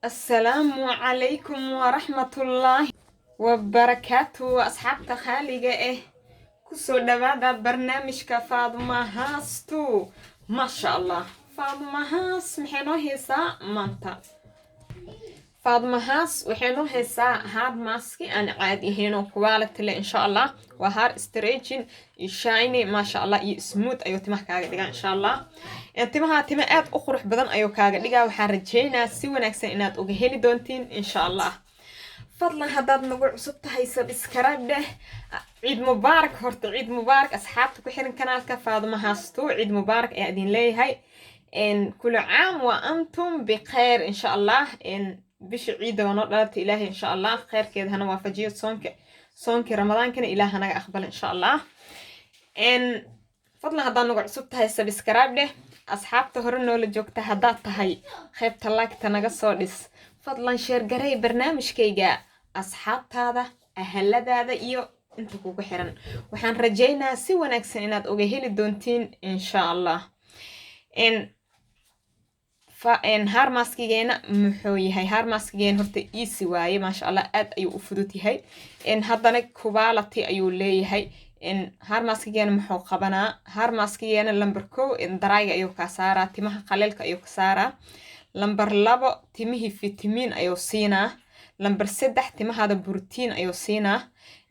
Asalaamu calaykum waraxmatullaahi wabarakaatu. Asxaabta khaaliga ah, kusoo dhawaada barnaamijka Faaduma Haastu. Maasha Allah, Faaduma Haas maxay noo haysaa maanta? Faaduma Haas waxay noo haysaa hair mask-i aan caadi ahayn oo quality leh, insha Allah. Waa hair stretching iyo shiny, maasha Allah, iyo smooth ayuu timaha kaaga dhigaa, insha Allah. Timaha tima aad u qurux badan ayuu kaaga dhigaa. Waxaan rajeynaa si wanaagsan inaad uga heli doontiin, insha Allah. Fadlan, haddaad nagu cusub tahay, subscribe dheh. Ciid mubaarak horta, ciid mubaarak asxaabta ku xiran kanaalka Faaduma Haasto. Ciid mubaarak ayaa idin leeyahay. كل عام وأنتم بخير, insha Allah. Bisha ciidda waa noo dhalatay. Ilaahay, insha Allah, kheyrkeeda hana waafajiyo. Soonka, soonkii Ramadaankana Ilaah hanaga aqbala, insha Allah. Fadlan, haddaad nagu cusub tahay, subscribe dheh. Asxaabta hore noola joogta haddaad tahay, qaybta like-ta naga soo dhis. Fadlan share garey barnaamijkayga asxaabtaada, ahaladaada iyo inta kugu xiran. Waxaan rajaynaa si wanaagsan inaad uga heli doontiin, insha Allah. Hair mask-igeena muxuu yahay? Hair mask-igeena horta easy waaye, maasha Allah, aad ayuu u fudud yahay, haddana quality ayuu leeyahay. Hair mask-igeena muxuu qabanaa? Hair mask-igeena number 1, dry-ga ayuu kaa saaraa, timaha qaleelka ayuu ka saaraa. Lamber 2, timihii fitamiin ayuu siinaa. Lamber 3, timahaada borotiin ayuu siinaa.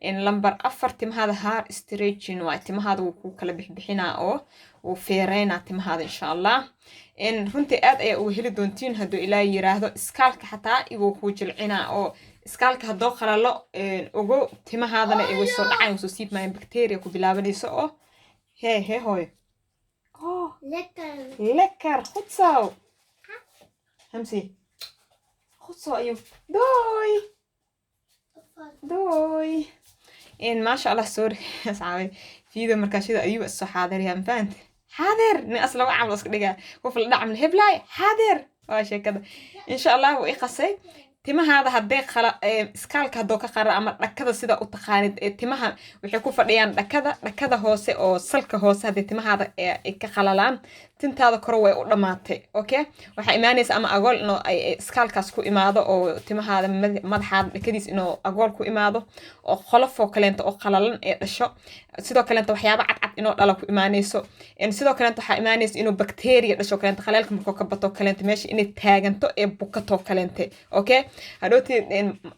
Lamber 4, timahaada hair stretching waay, timahaada wuu ku kala bixbixinaa oo wuu feereynaa timahaada, insha Allah. Runtii aad ayaa uga heli doontiin hadduu Ilaah yiraahdo. Scalp-ka xataa iguu kuu jilcinaa, oo scalp-ka haddoo qalalo ogo, timahaadana way soo dhacayan, soo siibmayaan, bacteria ku bilaabanayso oo hee hee hooyo. Oh. Lekker. Lekker, goed zo. Hamsi. Goed zo, Ayub. Doei. Doei. In maasha Allah, sorry asxaabay, video markaa sida Ayub soo xaadiraya, ma fahante? Xaadir nin asla waxa camal iska dhigaa qof la dhacam heblaay xaadir waa sheekada, insha Allah. Wuu i qasay. Timahaada hadday qala, scalp-ka haddoo ka qara ama dhakada sida u taqaanid, ee timaha waxay ku fadhiyaan dhakada, dhakada hoose oo salka hoose, haddii timahaada ay ka qalalaan, tintaada kore way u dhammaatay. Okay, waxaa imaanaysa ama agool inuu ay scalp-kaas ku imaado, oo timahaada madaxaada dhakadiis inuu agool ku imaado, oo qolofoo kaleento oo qalalan ee dhasho. Sidoo kaleento waxyaaba cadcad inuu dhala ku imaanayso. Sidoo kaleento waxaa imaanaysa inuu bacteria dhasho kaleento, qaleelka markuu ka bato kaleento, meesha inay taaganto ee bukato kaleente. Okay, hadhowti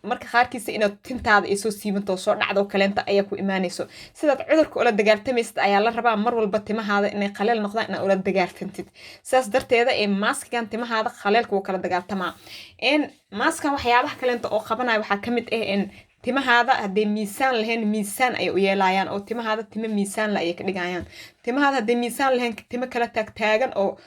marka qaarkiisa inaad tintaada ay soo siibanto, soo dhacdo kaleenta ayaa ku imaanayso. Sidaad cudurka ula dagaaltamaysid ayaa la rabaa mar walba timahaada inay qaleel noqdaan inaad ula dagaaltantid. Sidaas darteeda ee mask-igan timahaada qaleelka wuu kala dagaaltamaa. Mask-kan waxyaabaha kaleenta oo qabanaya waxaa kamid ah in timahaada hadday miisaan lahayn, miisaan ayay u yeelayaan, oo timahaada timo miisaan la ayay ka dhigayaan. Timahaada hadday miisaan lahayn, timo kala taagtaagan oo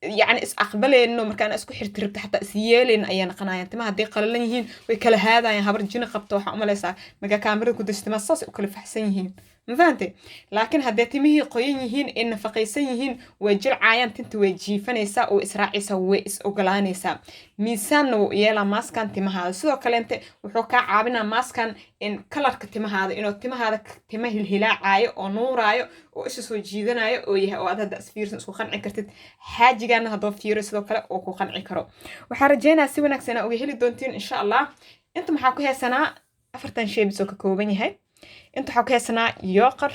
yacni is aqbalayno, markaan isku xirtiribta xataa is yeelayn ayay naqanayaan. Timaha hadday qalalan yihiin, way kala haadayaan. Habar jini qabto waxaa umalaysaa markaa kaamirada ku days, timaha saas u kala faxsan yihiin, ma fahantay? Laakiin hadday timihii qoyan yihiin ee nafaqaysan yihiin, way jilcaayaan, tinta way jiifanaysaa oo israacaysaa, way is ogolaanaysaa, miisaanna wuu yeelaa mask-kan timahaada. Sidoo kaleente wuxuu kaa caawinaa mask-kan in color-ka timahaada, inuu timahaada tima hilhilaacayo oo nuuraayo oo isha soo jiidanayo oo yahay, oo aad hadda isfiirsan isku qanci kartid, xaajigaana haddoo fiiro sidoo kale oo ku qanci karo. Waxaan rajeynayaa si wanaagsan aa uga heli doontiin, insha Allah. Inta maxaa ku haysanaa? 4-tan shay bisoo ka kooban yahay. Inta waxaa ku haysanaa yoqar.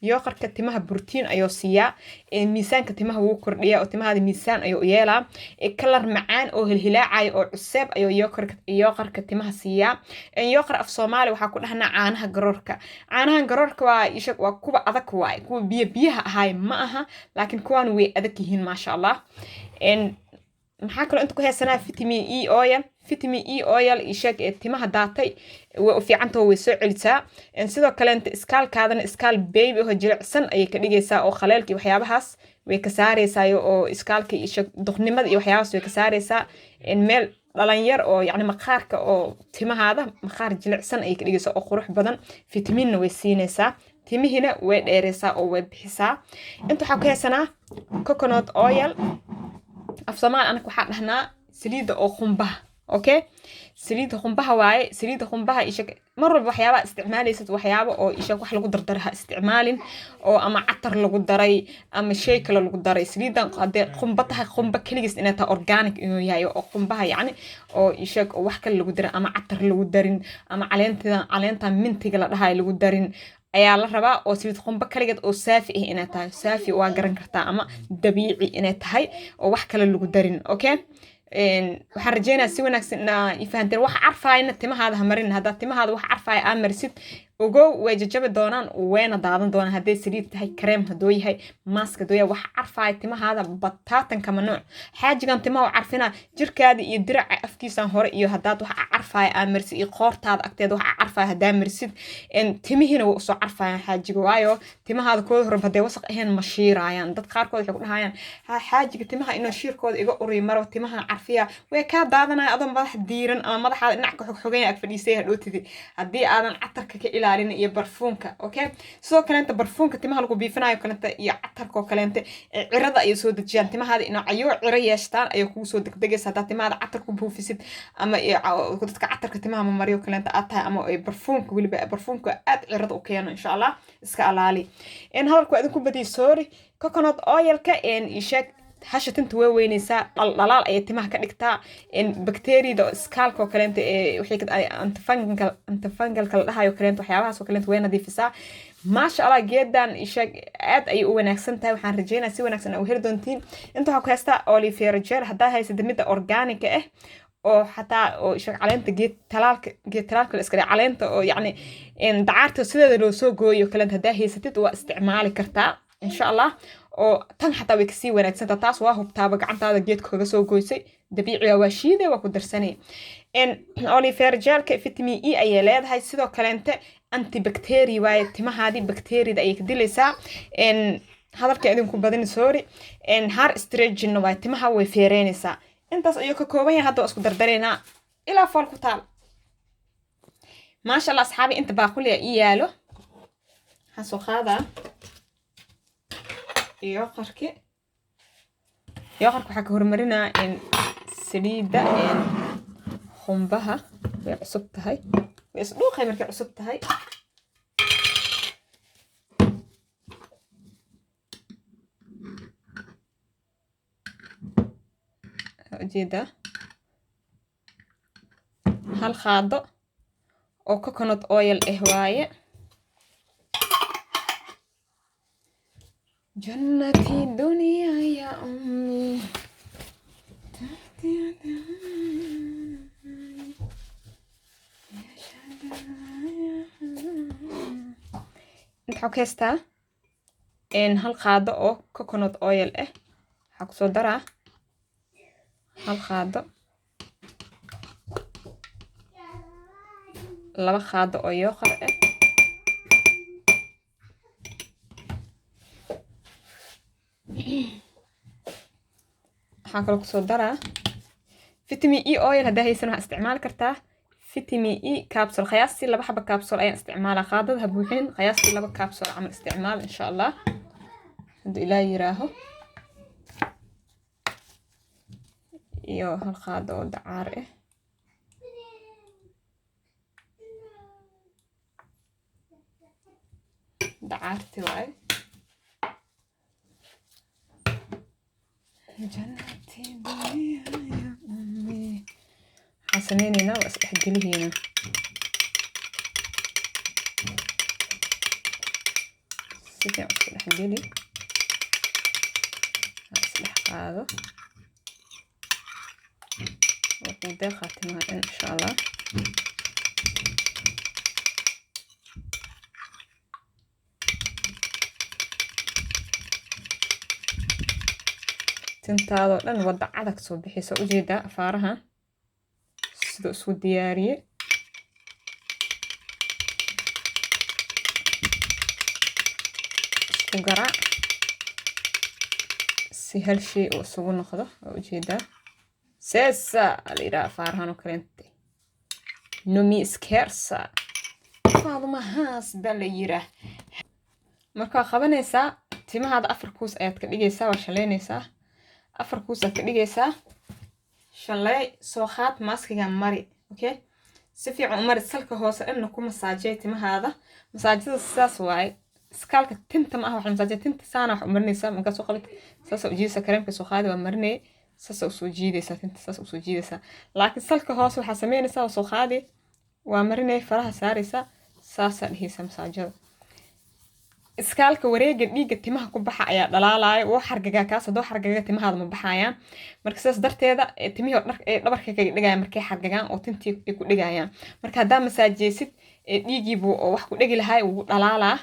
Yoqarka timaha brotiin ayuu siiyaa, miisaanka timaha wuu kordhiyaa, oo timahaada miisaan ayuu yeelaa. Color macaan oo hilhilaacayo oo cuseeb ayuu yoqarka timaha siiyaa. Yoqar af Soomaali waxaa ku dhahnaa caanaha garoorka. Caanahan garoorka waa waa kuwa adag waaye, kuwa biyo biyaha ahaay ma aha, laakiin kuwan way adag yihiin, maasha Allah. Maxaa kaloo inta ku haysanaa? Vitamin E oil. Vitamin E oil isheeg ee timaha daatay way u fiicantao, way soo celisaa. Sidoo kaleenta scalp-kaadana scalp baby oo jilicsan ayay ka dhigaysaa, oo khaleelka iyo waxyaabahaas way ka saaraysaa, oo scalp-ka iyo duqnimada iyo waxyaabahaas way ka saaraysaa. Meel dhalinyar oo yacni maqaarka oo timahaada maqaar jilicsan ayay ka dhigaysaa oo qurux badan. Fitamiinna way siinaysaa, timihina way dheeraysaa oo way bixisaa. Inta waxaa ku haysanaa coconut oil. Af Soomaali anaka waxaa dhahnaa saliidda oo qumbaha. Okay, saliidda qumbaha waaye. Saliidda qumbaha isha mar walba waxyaabaha isticmaalaysad, waxyaabo oo isha wax lagu dardara ha isticmaalin, oo ama catar lagu daray ama shay kale lagu daray. Saliiddan haddee qumba tahay, qumba keligiis inay tahay, organic inuu yahay oo qumbaha, yacni oo isheeg oo wax kale lagu darin ama catar lagu darin ama caleenta, caleenta mintiga la dhahayo lagu darin ayaa la rabaa, oo saliid qumba kaligeed oo saafi ah inay tahay. Saafi waa garan kartaa, ama dabiici inay tahay oo wax kale lagu darin. Okay, waxaan rajeynayaa si wanaagsan inaa i fahanteen. Wax carfaayana timahaada ha marin. Haddaad timahaada wax carfaaya aa marisid, ogow way jajabi doonaan, wayna daadan doonaan. Hadday saliid tahay, kareem hadduu yahay, mask hadduu yahay, wax carfaaya timahaada bataatan kama nooc. Xaajigan timaha u carfina, jirkaada iyo diraca afkiisan hore iyo haddaad wax carfaaya aa marisid, iyo qoortaada agteeda wax carfaaya haddaa marisid, timihiina way usoo carfaayaan xaajiga. Waayo, timahaada kooda hore hadday wasaq ahayn ma shiiraayaan. Dad qaarkood waxay ku dhahayaan, ha xaajiga timaha inuu shiirkooda iga uriyo maro, timaha carfiya. Way kaa daadanaya adoo madax diiran ama madaxaada dhinac ka xogxoganya ag fadhiisay hadhootidi, haddii aadan catarka ka ilaalin iyo barfuunka. Okay, sidoo kaleenta barfuunka timaha lagu biifinayo kaleenta iyo catarka oo kaleente cirada ayay soo dejiyaan. Timahaada inuu cayo ciro yeeshtaan ayay kugu soo degdegaysa haddaad timahaada catar ku buufisid, ama dadka catarka timaha mamariyo kaleenta aad tahay, ama ay barfuunka, weliba barfuunka aad cirada u keeno. Insha Allah iska alaali. Hadalku waa idinku badiyay, sorry. Coconut oilka isheeg hasha tinta way weyneysaa, dhaldhalaal ayay timaha ka dhigtaa. Bacteriada scalpka oo kaleenta ee waxay antifungal, antifungalka la dhahayo kaleenta, waxyaabahaas oo kaleenta way nadiifisaa. Maasha Allah, geedan isheeg aad ayay u wanaagsan tahay. Waxaan rajeynaya si wanaagsan aa u heli doontiin. Inta waxaa ku haystaa aloe vera gel. Haddaa haysata midda organica ah oo xataa oo isheeg caleenta geed talaalka, geed talaalka la iska dhigo, caleenta oo yacni dacaarta sideeda loo soo gooyo kaleenta haddaa haysatid, waa isticmaali kartaa insha Allah. Oo tan xataa way kasii wanaagsantaa taas. Waa hubtaaba gacantaada geedka kaga soo goysay, dabiiciga, waa shiiday, waa ku darsanay. Aloe vera gelka vitamin E ayay leedahay. Sidoo kaleente antibacteria waaye, timahaadii bacteriada ayay ka dilaysaa. Hadalka idinku badin, sorry. Hair stretching waaye, timaha way feereynaysaa. Intaas ayuu ka kooban yahay. Hadda waa isku dardaraynaa ilaa fool ku taal. Maasha Allah, asxaabi, inta baaquliya ii yaalo. Waxaan soo qaadaa yoqarki. Yoqarka waxaa ka horumarinaa in saliidda qumbaha. Way cusub tahay, way isdhuuqay markay cusub tahay. Ujeedaa hal qaado oo coconut oil ah waaye. جنتي دنيا يا أمي. Inta waxaa ku haystaa hal qaado oo coconut oil ah. Waxaa kusoo daraa hal qaado, laba qaado oo yogurt ah. Waxaan kaloo kusoo daraa vitamin E oil. Haddaa haysan, waxaa isticmaali kartaa vitamin E capsule. Qiyaastii laba xaba capsule ayaan isticmaalaa. Qaadada ha buuxin, qiyaastii laba capsule camal isticmaal insha Allah, hadduu Ilaah yiraaho. Iyo hal qaado oo dacaar ah. Dacaarti waaye. جنتي دنيا يا أمي. Waxaan sameyneynaa waa isdhexgelihiina si fiican. Isku dhexgeli, ha isdhex qaado. Waa kuu deeqaa timaha dhan insha Allah. Tintaadoo dhan wadda cadag soo bixisa. Ujeedaa afaaraha siduu isku diyaariye. Isku garaac si hal shay uu isugu noqdo. Waa ujeedaa, sesa la yidhaha afaarahan oo kaleente. Nomi scherza, faadumahaas baa la yiraa. Marka waa qabanaysaa timahaada, afar kuus ayaad ka dhigaysaa. Waa shaleynaysaa, afar kuus aad ka dhigaysaa. Shanley soo qaad, maskiga mari. Okay, si fiican u mari, salka hoose dhanna ku masaajay timahaada. Masaajada sidaas waaye, iskaalka tinta ma aha wax masaajada, tinta saana wax u marinaysaa. Markaa soo qabat, saasa u jiidaysaa. Kareemka soo qaadi, waa marinay, saasa usoo jiidaysaa tinta, saasa usoo jiidaysaa. Laakiin salka hoose waxaa sameynaysaa, waa soo qaadi, waa marinay, faraha saaraysaa, saasaa dhehaysaa masaajada. Iskaalka wareega dhiigga timaha ku baxa ayaa dhalaalaya, wuu xargagaa. Kaas haddoo xargaga, timahaada ma baxayaan. Marka sidaas darteeda timihii dhabarka kaga dhigayaan markay xargagaan oo tintii ay ku dhigayaan. Marka haddaa masaajeysid, dhiiggiibuu oo wax ku dhegi lahay wuu dhalaalaa.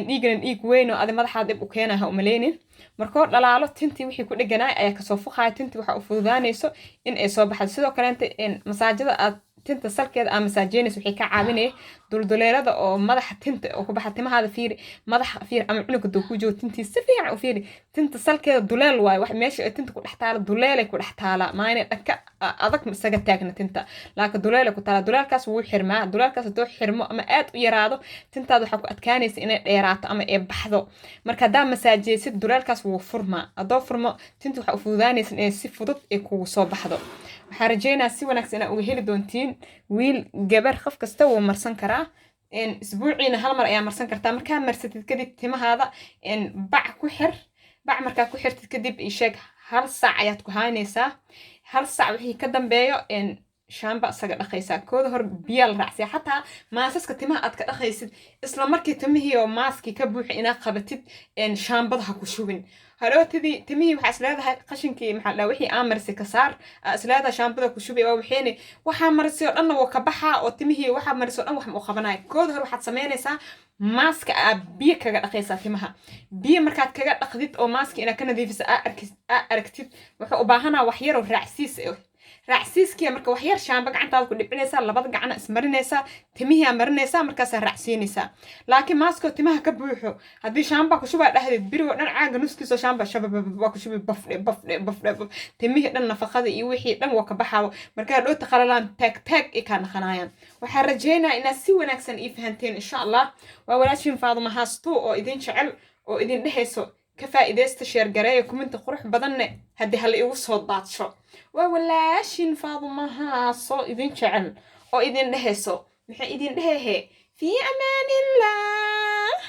Dhiiggana dhiig weyn oo adi madaxaa dhib u keenaya ha umaleynin. Markoo dhalaalo, tintii wixii ku dheganaay ayaa kasoo fuqaya, tintii waxaa u fududaanayso in ay soo baxdo. Sidoo kaleenta masaajada aad tinta salkeeda aa masaajeynayso waxay ka caawinaya dulduleelada oo madaxa tinta oo ku baxa. Timahaada fiiri, madaxa fiiri, ama cunuga duu ku joogo tintiisa si fiican u fiiri. Tinta salkeeda duleel waaye, wax meesha ay tinta ku dhex taala duleelay ku dhex taalaa, maayna dhanka adag isaga taagna tinta, laakiin duleelay ku taalaa. Duleelkaas wuu xirmaa. Duleelkaas hadduu xirmo ama aad u yaraado, tintaada waxaa ku adkaanaysa inay dheeraato ama ay baxdo. Marka haddaa masaajeysid, duleelkaas wuu furmaa. Haddoo furmo, tinta waxaa u fududaanaysa inay si fudud ay kugu soo baxdo. Waxaan rajeynayaa si wanaagsan inaa uga heli doontiin. Wiil, gabar, qof kasta wuu marsan karaa. Isbuuciina hal mar ayaa marsan kartaa. Markaa marsatid kadib, timahaada bac ku xir. Bac markaa ku xirtid kadib, isheeg, hal saac ayaad ku haynaysaa. Hal saac wixii ka dambeeyo, shaamba isaga dhaqaysaa. Kooda hor biyaa la raacsiya. Xataa maasaska timaha aad ka dhaqaysid, isla markii timihii oo maaskii ka buuxi inaad qabatid, shaambada ha ku shubin. Hadhootidii timihii waxaa isleedahay qashinkii, maxaa la dhaha, wixii aa marisay ka saar aa isleedahay, shaambada ku shubi. Waa waxeeni waxaa marisay oo dhanna wuu ka baxaa, oo timihii waxaa marisay oo dhan wax ma u qabanaya. Kooda hore waxaad samaynaysaa, maaska aa biyo kaga dhaqaysaa timaha. Biyo markaad kaga dhaqdid oo maaska inaad ka nadiifiso aa aragtid, wuxuu u baahanaa wax yaroo raacsiis ah. Raacsiiskiya marka waxyar shaamba gacantaada ku dhibcinaysaa, labada gacana ismarinaysaa, timihiaa marinaysaa, markaasaa raacsiinaysaa. Laakiin maaskoo timaha ka buuxo haddii shaamba ku shubaa dhexdeed, birigoo dhan caaga nuskiisoo shaamba shababab waa ku shubi, bafdhe bafdhe bafdhe baf, timihii dhan nafaqada iyo wixii dhan waa ka baxaawo. Markaa dhoota qalalaan, taag taag ay kaa naqanayaan. Waxaan rajaynayaa inaad si wanaagsan ii fahanteen, insha Allah. Waa walaashiin Faaduma Haastu oo idin jecel oo idin dhehayso ka faa'iidaysta, share gareeya, comment-a qurux badanne haddii hala igu soo daadsho. Waa walaashin Faaduma Haaso idin jecel oo idin dhehayso, maxay idin dhehehe? Fii amaanillah.